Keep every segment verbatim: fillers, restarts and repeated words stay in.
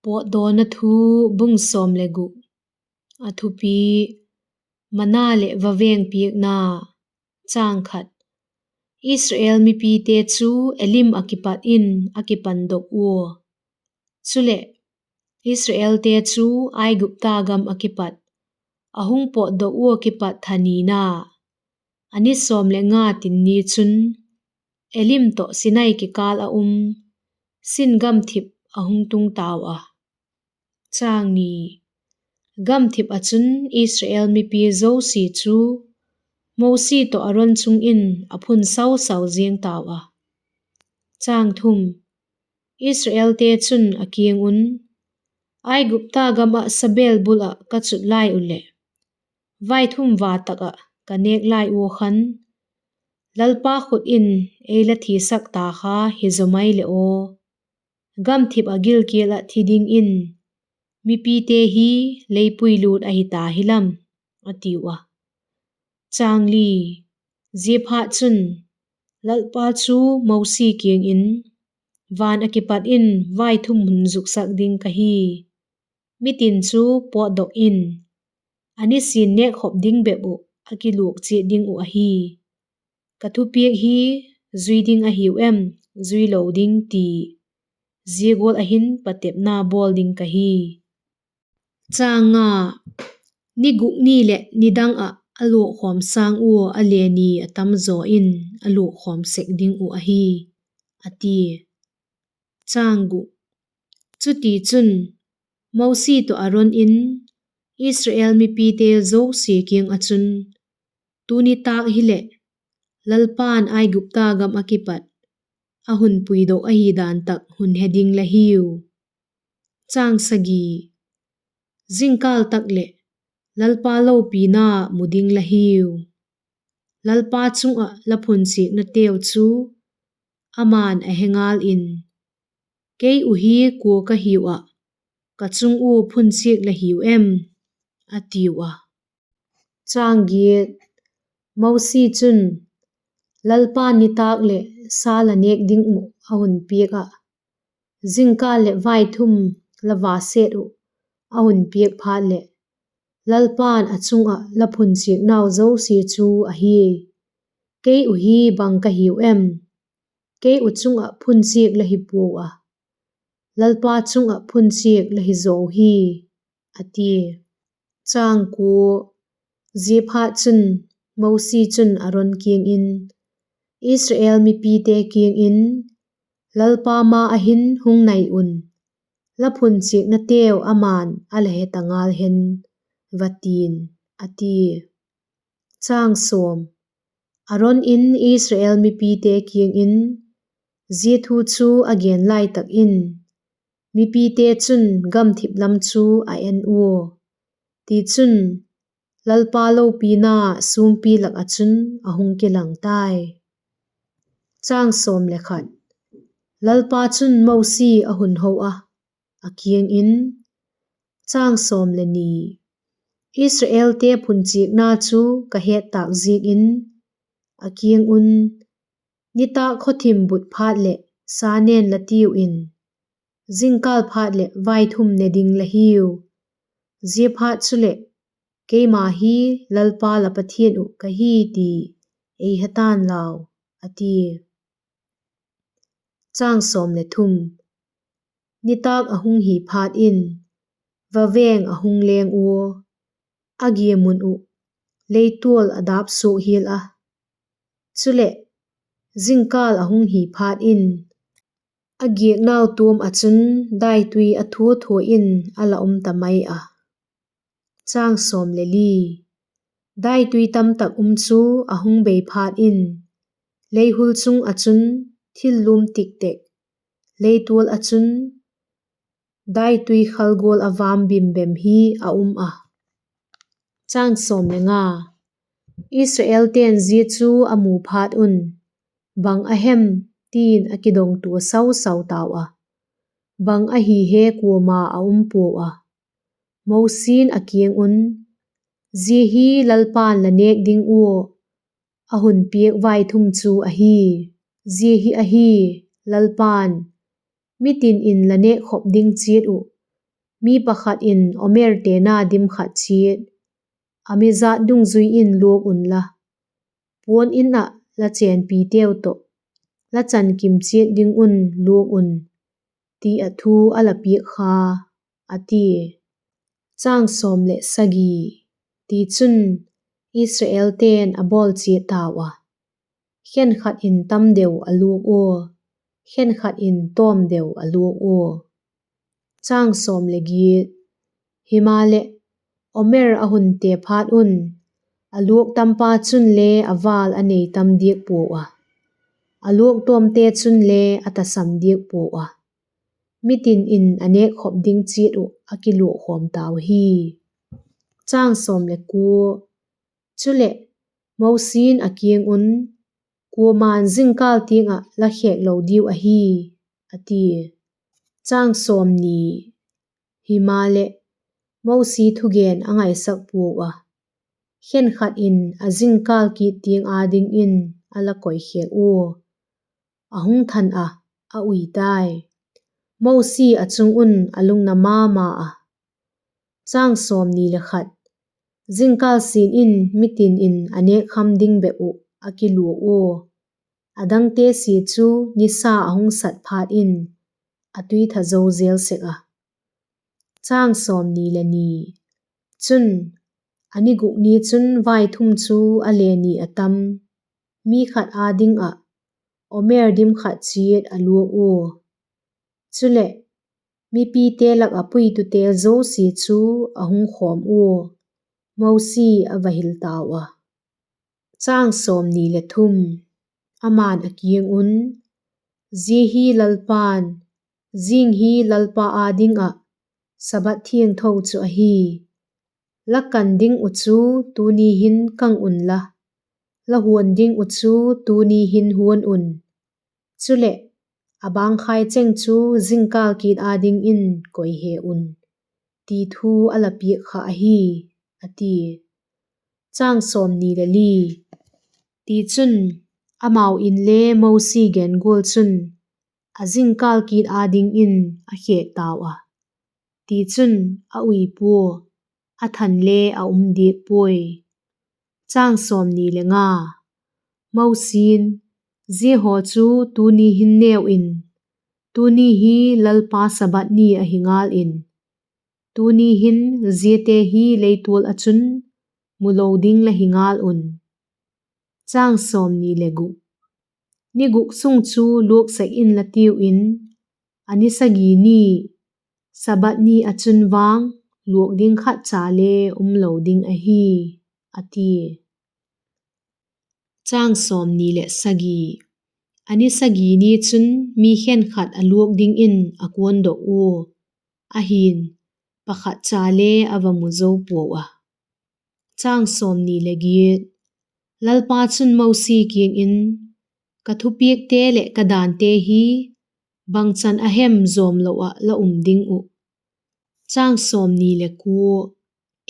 Pawtdawna Thu, bung sawm leh guk. A thupi: Mana leh vaveng piakna. Chang khat. Israel mipite chu Elim ah kipat in a kipandok ua. Chuleh, Israelte chu Aigupta gam ah kipat a hung pawtdok ua kipat tha nina, a ni sawm leh nga tin ni chun, Elim tawh Sinai kikâl ah um Sin gamthip a hung tung tau a. Gamthip ah chun Israel mipi zosia chu Mosi tawh Aron chung in a phun sau sau ziang tau a. Israelte chun a kiang un, Aigupta gam ah sabêl bul ah ka chut lai uh leh, vaithum va tak ah ka nêk lai ua khan, Lalpa khut in ei la thisak ta kha hi zaw mai leh aw, gamthip ah gilkial ah thi dingin mipite hi lei pui lût ahi ta hi lam, a tiu a. Ziaphatchun, Lalpa chu Mosi kiang in, Van ah kipat in vaithum hun zuksak ding ka hi. Mitin chu pawtdok in, a nisin nêkkhop ding bep uh a kiluak chiat ding uh ahi. Ka thupiak hi zui ding ahiu em, zui lo ding ti, zia gual ah hin patepna bawl ding ka hi. Ni guk ni leh nidang ah a luakkhawm sâng ua a le ni a tam zaw in a luakkhawm sek ding uh ahi, a tia. Chutichun, Mosi tawh Aron in Israel mipite zosia kiang ah chun, Tu nitâk hileh Lalpa'n Aigupta gam ah kipat a hun puidok ahi dan tak hun he ding la hiu. Zingkâl tak leh Lalpa lopina mu ding la hiu. Lalpa chung ah la phunchiaknateu chu ama'n a he ngal in, ‘Kei uh hi kua ka hiu ah, ka chung ua phunchiak la hiu em?’ a tiu a. Mosi chun Lalpa'n nitâk leh sa la nêk ding uh a hun piak ah, zingkâl leh vaithum la va sêt uh a hun piak phat leh, Lalpa'n, ‘A chung ah la phunchiaknau zosia chu ahi: Kei uh hi bang ka hiu em? Kei uh chung ah phunchiak la hi puau a, Lalpa chung ah phunchiak la hi zaw hi,’ a tia. Ziaphatchun, Mosi chun Aron kiang in, Israel mipite kiang in, ‘Lalpa ma ah hin hung nai un; la phunchiaknateu ama'n a la he ta ngal hen,’ va ti'n, a tia. Aron in Israel mipite kiang in zia thu chu a gen lai tak in, mipite chun gamthip lam chu a en ua; tichun, Lalpa lopina sûmpi lak ah chun a hung kilang tai. Lalpa chun Mosi a hun ho a, a kiang in, Israelte phunchiakna chu ka het tâk ziakin, a kiang un, ‘Nitâk khawthimbut phat leh sa nen la tiu in, zingkâl phat leh vaithum ne ding la hiu; ziaphat chuleh, keima hi Lalpa la Pathian uh ka hi ti ei he ta'n lau,’ a tia. Nitâk a hung hi phat in, vaveng a hung leng ua, a giamun uh leitual a dâp suak hial a. Chuleh, zingkâl a hung hi phat in, a giaknau tuam ah chun daitui a thua thua in a la um ta mai a. Daitui tamtak um chu a hung bei phat in, leihul chung ah chun thil lum tik tek, leitual ah chun daitui khal gual a vam bim bem hi a um a. Israelte'n zia chu a mu phat un, ‘Bang a hem?’ ti'n a kidongtua sau sau tau a; bang ahi he kuama a um puau a. Mosi'n a kiang un, Zia hi Lalpa'n la nêk ding ua a hun piak vaithum chu ahi. Zia hi ahi, Lalpa'n, ‘Mitin in la nêkkhop ding chiat uh Mi pakhat in omerte na dim khat chiat a mizat dungzui in luak unla, puan in ah la chênpiteu tawh, la chankim chiat ding un luak un, ti ah thu a la piak kha, a tia. Tichun, Israelte'n a bawl chiat tau a, khenkhat in tam deu a luak ua, khenkhat in tawm deu a luak ua. Himaleh, omer a hun te phat un, a luak tampa chunle a vâl a nei tam diak puau a, a luak tawmte chunle a tasam diak puau a, mitin in a nêkkhop ding chiat uh a kiluak khawm tau hi. Chuleh, Mosi'n a kiang un, Kuama'n jingkâl tiang ah la khêk lo diu ahi, a tia. Himaleh, Mosi thugen a ngaisak puau a, khenkhat in a jingkâl kit tiang â dingin a la koikhêk ua, a hung than ah, a ui tai. Mosi a chung un a lungna ma ma a. Jingkâl sin in mitin in a nêkkham ding bep uh a kiluak ua, a dangte sia chu nisa a hung sat phat in a tuitha zo jel sek a. Chun, a ni guk ni chun vaithum chu a le ni a tam, mi khat â ding ah omer dim khat chiat a luak ua; chuleh, mipite lak ah puitute zosia chu a hung khawm ua, Mosi a va hil tau a. Ama'n a kiang un, Zia hi Lalpa'n, ‘Zing hi Lalpa â ding ah Sabbath thiangtho chu ahi; la kan ding uh chu tuni hin kang unla, la huan ding uh chu tuni hin huan un; chuleh, a bângkhai cheng chu jingkâl kit â dingin koi he un,’ ti thu a la piak kha ahi, a tia. Tichun, amau inle Mosi gen gual chun a jingkâl kit â dingin a khêk tau a; tichun, a ui pua, a thanle a um diak puai. Mosi'n, Zia haw chu tuni hin neu in; tuni hi Lalpa Sabbath ni ahi ngâl in; tuni hin ziate hi leitual ah chun mu lo ding la hi ngâl un. Ni guk sung chu luak sek inla tiu in, a ni sagi ni, Sabbath ni ah chun vang luak ding khatcha le um lo ding ahi, a tia. A ni sagi ni chun mi khenkhat a luak dingin a kuandok ua, ahi'n, pakhatcha le a va mu zo puau a. Lalpa chun Mosi kiang in, Ka thupiakte leh ka dante hi bangchan a hem zawm lo ah la um ding uh?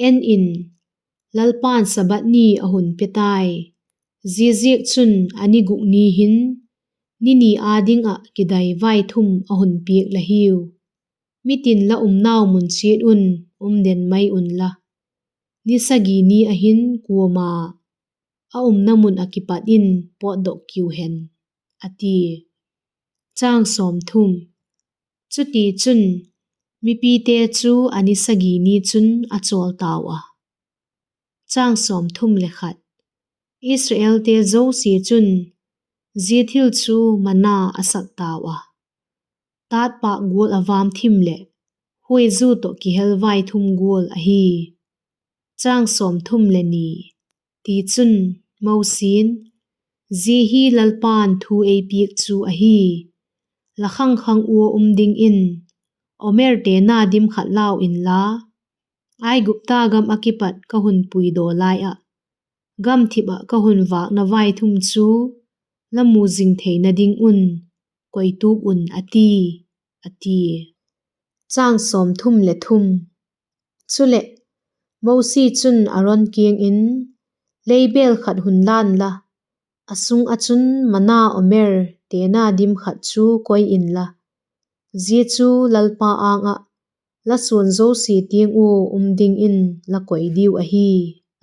En in, Lalpa'n Sabbath ni a hun pe tai; ziaziakchun, a ni guk ni hin, ni ni â ding ah kidai vaithum a hun piak la hiu; mitin la umnau mun chiat un um den mai unla, ni sagi ni ah hin kuama a umna mun ah kipat in pawtdok kiu hen, a tia. Chutichun, mipite chu a ni sagi ni chun a chawl tau a. Israelte zosia chun zia thil chu mana a sak tau a, tâtpâk gual a vâm thim leh huaizu tawh kihel vaithum gual ahi. Tichun, Mosi'n, Zia hi Lalpa'n thu ei piak chu ahi, ‘La khang khang ua um dingin omerte na dim khat lau inla, Aigupta gam ah kipat ka hun puidaw lai ah, gamthip ah ka hun vâkna vaithum chu la mu zing theina ding un koituk un,’ a ti, a tia. Chuleh, Mosi chun Aron kiang in, Leibêl khat hun la inla, a sung ah chun mana omerte na dim khat chu koi inla, zia chu Lalpa âng ah la suan zosia tiang ua um dingin la koi diu ahi,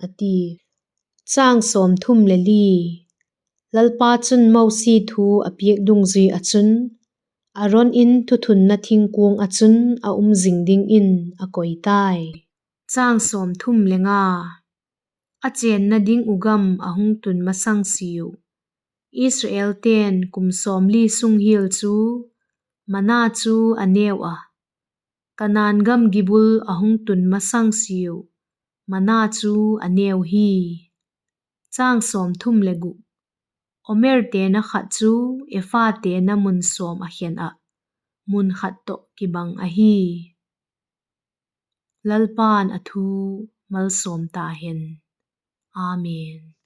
a ti. Lalpa chun Mosi thu a piak dungzui ah chun, Aron in thuthunna thingkuang ah chun a um zing dingin a koi tai. A chênna ding uh gam a hung tun masang siau, Israelte'n kum sawmli sung hial chu mana chu a neu a, Kanaan gam gibul a hung tun masang siau mana chu a neu hi. Omerte na khat chu ephate na mun sawm ah khen ah, mun khat tawh kibang ahi. Lalpa'n a thu malsawm ta hen. Amen.